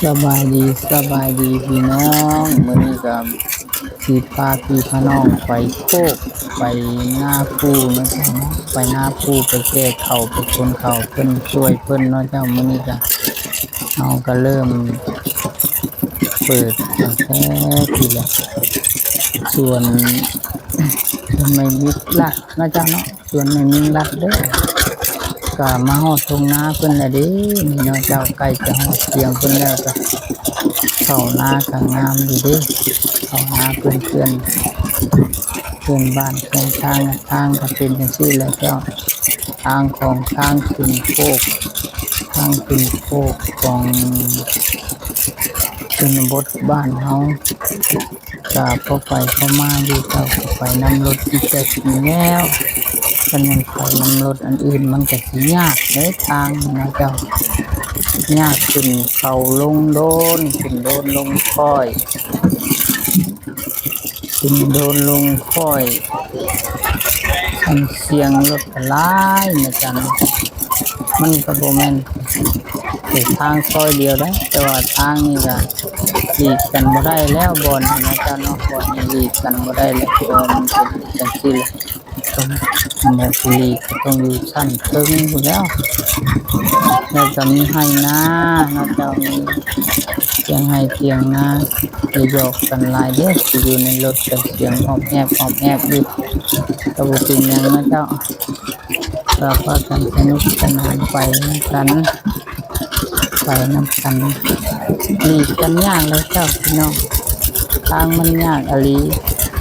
ສະບາຍດີ ສະບາຍດີພີ່ນ້ອງ, ມື້ນີ້ກໍຊິພາພີ່ພານ້ອງໄປໂຄກ ໄປນາປູເນາະ ໄປນາປູ ໄປແກ່ເຂົ້າ ໄປຂົນເຂົ້າເພິ່ນ ຊ່ວຍເພິ່ນເນາະເຈົ້າ. ມື້ນີ້ກໍ ເຮົາກໍເລີ່ມເປີດຕັ້ງແຕ່ທີ່ລະ ສວນ ສວນໄມ້ມິດລັດເນາະເຈົ້າເນາະ. ສວນແມ່ຍິງລັດເດີ້ ກະມາຮອດທົ່ງນາເພິ່ນແລ້ວເດ້ນີ້ເນາະເຈົ້າ, ໃກ້ຈະຮອດທຽງເພິ່ນແລ້ວ ກະເຂົ້ານາກະງາມຢູ່ເດ້. ເຂົ້ານາເພື່ອນ ເພື່ອນ ເພື່ອນບ້ານເພື່ອນທາງ ທາງກະເປັນຈັ່ງຊີ້ແຫຼະເຈົ້າ, ທາງຂອງ ທາງຂຶ້ນໂຄກ ທາງຂຶ້ນໂຄກຂອງຊົນນະບົດບ້ານເຮົາ. ກະພໍໄປພໍມາຢູ່ເຈົ້າ, ໄປນຳລົດອີແຕັກນີ້ແລ້ວ, ຄັນແມ່ນໄປນຳລົດອັນອື່ນມັນກະຊິຍາກເດ້ທາງນີ້ນະເຈົ້າ, ຍາກ ຂຶ້ນເຂົາລົງໂດນ, ຂຶ້ນໂດນລົງຄ້ອຍ, ຂຶ້ນໂດນລົງຄ້ອຍ, ອັນສຽງລົດກະຫຼາຍນະຈັນ. ມັນກະບໍ່ແມ່ນເປັນທາງຊອຍດຽວໃດ, ແຕ່ວ່າທາງນີ້ກະຫຼີກກັນບໍ່ໄດ້ແລ້ວ, ບ່ອນນີ້ນະເຈົ້າເນາະ, ບ່ອນນີ້ຫຼີກກັນບໍ່ໄດ້ແລ້ວ, ເພາະວ່າມັນເປັນຈັ່ງຊີ້ແຫຼະ. ຕ້ອງ ໝົດຫຼີກກະຕ້ອງຢູ່ຊັ້ນເທິງພຸ້ນແລ້ວ. ແລ້ວກະມີໄຮ່ນາເນາະເຈົ້າ, ມີທຽງໄຮ່ທຽງນາ, ຢ່າຫຍອກກັນຫຼາຍເດີ້, ຢູ່ໃນລົດກະສຽງອອບແອບ ອອບແອບຢູ່, ກະບໍ່ເປັນຫຍັງນະເຈົ້າ. ກໍພາກັນສະໜຸກສະໜານໄປນຳກັນ ໄປນຳກັນ. ຫຼີກກັນຍາກເລີຍເຈົ້າພີ່ນ້ອງ, ທາງມັນຍາກອີ່ຫຼີ,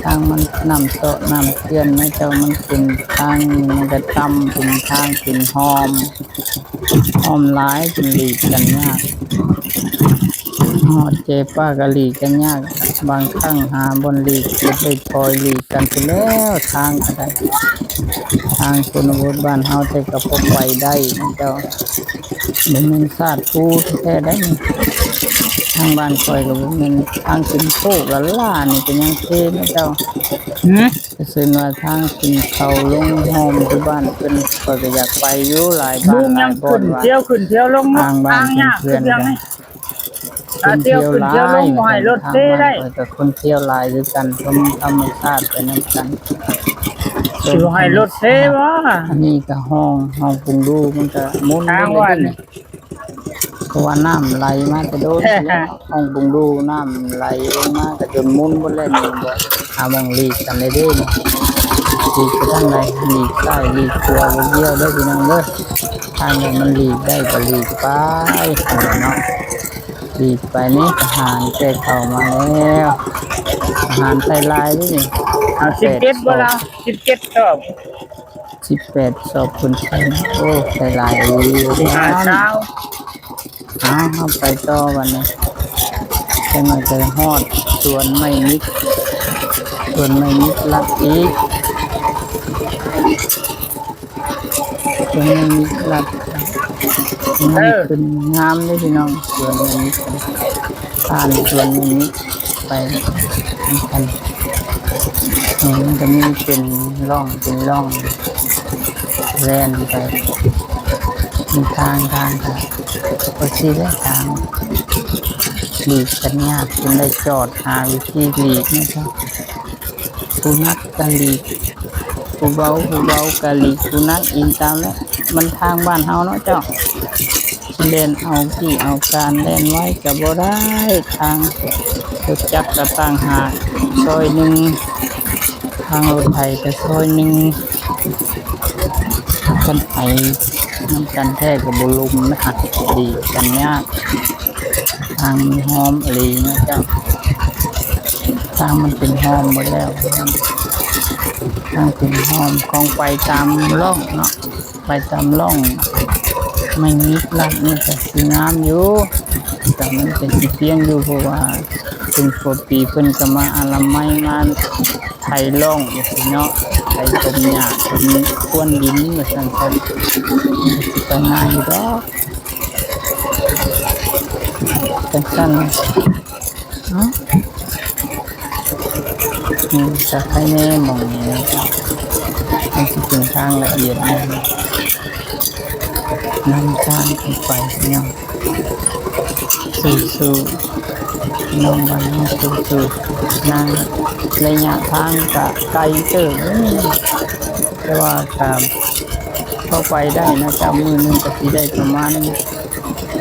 ທາງມັນນ້ຳເຊາະນ້ຳເຈື່ອນນະເຈົ້າ. ມັນເປັນທາງ ມັນກະຕ່ຳ, ເປັນທາງເປັນຮ່ອມ ອ້ອມຫຼາຍ ຈົນຫຼີກກັນຍາກ. ຮອດເຈປ້າກະຫຼີກກັນຍາກ, ບາງຄັ້ງຫາບ່ອນຫຼີກບໍ່ໄດ້ ຄອຍຫຼີກກັນພຸ້ນແລ້ວ. ທາງກະໄດ້ ທາງຊົນນະບົດບ້ານເຮົາແທ້ກະພໍໄປໄດ້ນະເຈົ້າ, ບໍ່ແມ່ນຊາດພູແທ້ໃດນີ້. ທາງບ້ານຂ້ອຍກະບໍ່ແມ່ນທາງຂຶ້ນໂຄກຫຼ້າໆ ນີ້ກະຍັງເຄນະເຈົ້າ. ຫື ເຊິ່ງວ່າທາງຂຶ້ນເຂົາລົງຮ່ອມຢູ່ບ້ານເພິ່ນ ຂ້ອຍກະຢາກໄປຢູ່ ຫຼາຍບ້ານຫຼາຍບ່ອນວ່າ ທາງບ້ານເພິ່ນເພື່ອນກັນ ຄົນທ່ຽວຫຼາຍ ທາງບ້ານຂ້ອຍກະຄົນທ່ຽວຫຼາຍຄືກັນ ຊົມທຳມະຊາດໄປນຳກັນ. ຊິບໍ່ໃຫ້ລົດເຊວະ? ອັນນີ້ກະຮ່ອງ ຮ່ອງປຸງດູ ມັນກະໝຸນເບິດເລີຍນີ້. ເພາະວ່ານ້ຳໄຫຼມາແຕ່ດົນແລ້ວເນາະ ຮ່ອງປຸງດູ ນ້ຳໄຫຼລົງມາກະຈົນໝຸນເບິດແລ້ວນີ້. ບໍ່ຫາໝ່ອງຫຼີກກັນເລີຍເດ້ນີ້. ຫຼີກໄປທາງໃດ? ຫຼີກຊ້າຍຫຼີກຂວາບໍ່ກ່ຽວເດີ້ພີ່ນ້ອງເດີ້. ທາງໃດມັນຫຼີກໄດ້ກະຫຼີກໄປເນາະ. ຫຼີກໄປນີ້ ທະຫານແກ່ເຂົ້າມາແລ້ວ. ທະຫານໃສ່ຫຼາຍເດ້ນີ້. ເອົາສິບເຈັດບໍ່ລະ? ສິບເຈັດສອບ ສິບແປດສອບ ເພິ່ນໃສ່. ໂອ້ ໃສ່ຫຼາຍອີ່ຫຼີ. ສິບຫ້າ ຊາວ. ເອົາ ເຮົາໄປຕໍ່ບັດນີ້. ຈັກໜ້ອຍກະຮອດສວນໄມ້ມິດ ສວນໄມ້ມິດລັດອີກ. ສວນໄມ້ມິດລັດ ມັນຂຶ້ນງາມເດ້ພີ່ນ້ອງ ສວນໄມ້ມິດ. ຜ່ານສວນໄມ້ມິດໄປນຳກັນ. ເອີ ມັນກະມີເປັນຮ່ອງເປັນຮ່ອງ ແລ່ນໄປ ມີທາງ ທາງກະ ກະຊິໄດ້ທາງ. ຫຼີກກັນຍາກ ຈົນໄດ້ຈອດຫາວິທີຫຼີກນະເຈົ້າ. ຜູ້ໜັກກະຫຼີກ ຜູ້ເບົາ ຜູ້ເບົາກະຫຼີກ ຜູ້ໜັກອີງຕາມແຫຼະ. ມັນທາງບ້ານເຮົາເນາະເຈົ້າ ຊິແລ່ນເອົາກີ້ເອົາການ ແລ່ນໄວກະບໍ່ໄດ້. ທາງລົດຈັກກະຕ່າງຫາກຊອຍໜຶ່ງ ທາງລົດໄຖກະຊອຍໜຶ່ງ. ຄັນໄປນຳກັນແທ້ກະບໍ່ລົມນະ ດີກັນຍາກ. ທາງມັນຮ່ອມອີ່ຫຼີນະເຈົ້າ ທາງມັນເປັນຮ່ອມເບິດແລ້ວ. ທາງເປັນຮ່ອມ ຂອງໄປຕາມຮ່ອງເນາະ ໄປຕາມຮ່ອງ ໄມ້ມິດລັດນີ້ກະຊິງາມຢູ່ ແຕ່ມັນກະຊິປ່ຽງຢູ່ ເພາະວ່າເປັນປົກກະຕິເພິ່ນກະມາອະນາໄມ ມາໄຖຮ່ອງຈັ່ງຊີ້ເນາະ ໄຖຖົມຫຍ້າຖົມຄວນດິນວ່າຊັ້ນ ກະຊິໄປງ່າຍຢູ່ດອກ ຈັ່ງຊັ້ນ. ເອົາ ອືມ ກະໄຄແນ່ໝ່ອງນີ້ນະ ມັນຊິເປັນທາງລະອຽດແນ່ ນຳທາງຂຶ້ນໄປເນາະ. ສູ້ໆ ພີ່ນ້ອງບ້ານເຮົາສູ້ໆນະ. ໄລຍະທາງກະໄກເຕີບເດ້ ແຕ່ວ່າກະພໍໄປໄດ້ນະເຈົ້າ. ມື້ໜຶ່ງກະຊິໄດ້ປະມານ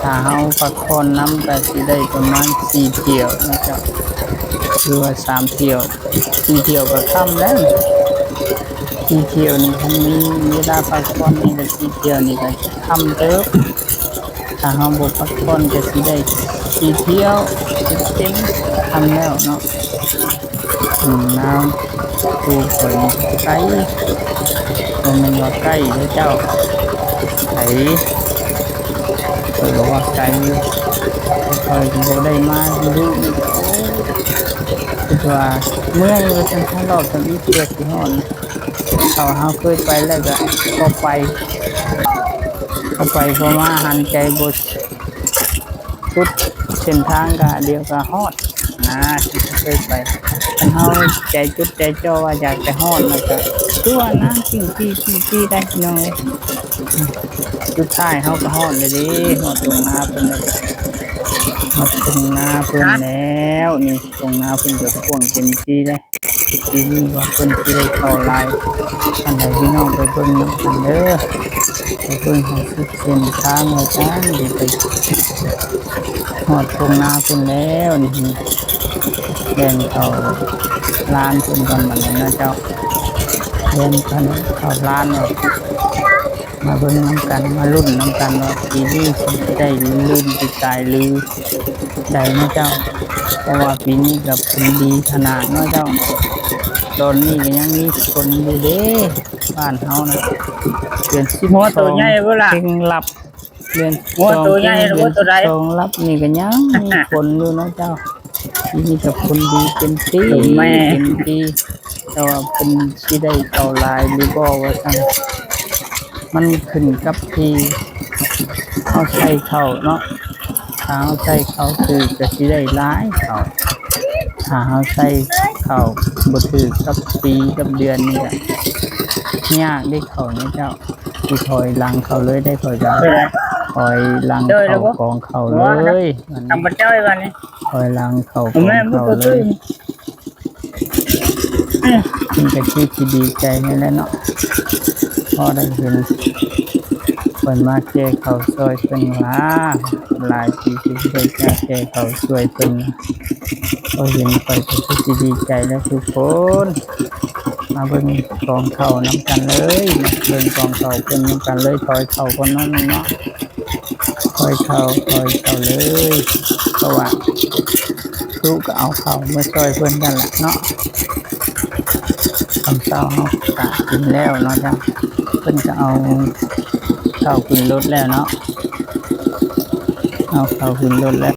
ຖ້າເຮົາພັກຜ່ອນນຳກະຊິໄດ້ປະມານສີ່ຖ້ຽວນະເຈົ້າ ຫຼືວ່າສາມຖ້ຽວ. ສີ່ຖ້ຽວກະຄ່ຳແລ້ວ ສີ່ຖ້ຽວນີ້ ຄັນມີເວລາພັກຜ່ອນນີ້ກະສີ່ຖ້ຽວນີ້ກະຄ່ຳເຕີບ. ຖ້າເຮົາບໍ່ພັກຜ່ອນກະຊິໄດ້ສີ່ຖ້ຽວເຕັມໆ ຄ່ຳແລ້ວເນາະ. ອືມ ນາງ ຜູ້ຂ້ອຍໄກ ບໍ່ແມ່ນວ່າໃກ້ເດີເຈົ້າ ໄກ ຂ້ອຍກໍວ່າໄກຢູ່ ຂ້ອຍກໍບໍ່ໄດ້ມາດຸນີ້ ໂອ້ ຄິດວ່າເມື່ອຍວ່າຊັ້ນ ຖ້າລອບທຳອິດເພື່ອຊິຮອດ. ເຮົາ ເຮົາເຄີຍໄປແລ້ວກໍພໍໄປ ພໍໄປພໍມາ ຫັນໃຈບໍ່ສຸດເສັ້ນທາງກະດຽວກະຮອດນະ ທີ່ເຄີຍໄປ. ຄັນເຮົາໃຈຈົດໃຈຈ່ອວ່າຢາກຈະຮອດ ແລ້ວກະ ຄືວ່ານາງປີ້ງໆໆໄດ້ ພີ່ນ້ອງເອີຍ. ສຸດທ້າຍເຮົາກໍຮອດແລ້ວເດ້ ຮອດທົ່ງນາເພິ່ນແລ້ວ ຮອດທົ່ງນາເພິ່ນແລ້ວນີ້. ທົ່ງນາເພິ່ນກໍກວ້າງເຕັມທີ່ເດ້. ປີນີ້ວ່າເພິ່ນຊິໄດ້ເຂົ້າຫຼາຍປານໃດ ພີ່ນ້ອງໄປເບິ່ງນຳກັນເດີ. ໄປເບິ່ງໃຫ້ສຸດເສັ້ນທາງວ່າຊັ້ນ ຊິໄປຮອດທົ່ງນາເພິ່ນແລ້ວນີ້. ແລ່ນເຂົ້າລານເພິ່ນກ່ອນບັດນີ້ນະເຈົ້າ ແລ່ນເຂົ້າລານເນາະ. ມາເບິ່ງນຳກັນ ມາລຸ້ນນຳກັນວ່າປີນີ້ເພິ່ນຊິໄດ້ລື່ນປີກາຍຫຼືໃດເນາະເຈົ້າ. ເພາະວ່າປີນີ້ກໍຝົນດີຂະໜາດເນາະເຈົ້າ. ຕອນນີ້ກໍຍັງມີຝົນຢູ່ເດ້ບ້ານເຮົານະ. ເດືອນສິບສອງ ເພັງລັບ ເດືອນສິບສອງ ເພັງເດືອນສິບສອງລັບນີ້ກໍຍັງມີຝົນຢູ່ເນາະເຈົ້າ. ປີນີ້ກໍຝົນດີເຕັມທີ່ ເຕັມທີ່ ແຕ່ວ່າເພິ່ນຊິໄດ້ເຂົ້າຫຼາຍຫຼືບໍ່ວ່າຊັ້ນ ມັນຂຶ້ນກັບທີ່ເຮົາໃສ່ເຂົ້າເນາະ. ຖ້າເຮົາໃສ່ເຂົ້າຖືກກໍຊິໄດ້ຫຼາຍເຂົ້າ ຖ້າເຮົາໃສ່ເຂົ້າບໍ່ຖືກກັບປີກັບເດືອນນີ້ກໍຍາກເດ້ເຂົ້ານີ້ເຈົ້າ. ຊິຖອຍຫຼັງເຂົ້າເລີຍໄດ້ ຂ້ອຍກໍຖອຍຫຼັງເຂົ້າກອງເຂົ້າເລີຍ ຖອຍຫຼັງເຂົ້າກອງເຂົ້າເລີຍ. ມັນກໍຄືຊິດີໃຈນີ້ແຫຼະເນາະ ພໍໄດ້ເຫັນເພິ່ນມາແກ່ເຂົ້າຊ່ອຍເພິ່ນວ່າ ຫຼາຍປີທີ່ບໍ່ໄດ້ມາແກ່ເຂົ້າຊ່ວຍເພິ່ນ ພໍເຫັນຂ້ອຍກໍຄືຊິດີໃຈແລ້ວທຸກຄົນ. ມາເບິ່ງກອງເຂົ້ານຳກັນເລີຍ ເບິ່ງກອງເຂົ້າເພິ່ນນຳກັນເລີຍ. ຖອຍເຂົ້າກ່ອນເນາະ ເນາະ ຖອຍເຂົ້າ ຖອຍເຂົ້າເລີຍ ເພາະວ່າ ທຸກະເອົາເຂົ້າມາຊ່ອຍເພິ່ນກັນລະເນາະ. ຕອນເຊົ້າເຮົາກະກິນແລ້ວເນາະເຈົ້າ ເພິ່ນກະເອົາເຂົ້າຂຶ້ນລົດແລ້ວເນາະ ເອົາເຂົ້າຂຶ້ນລົດແລ້ວ.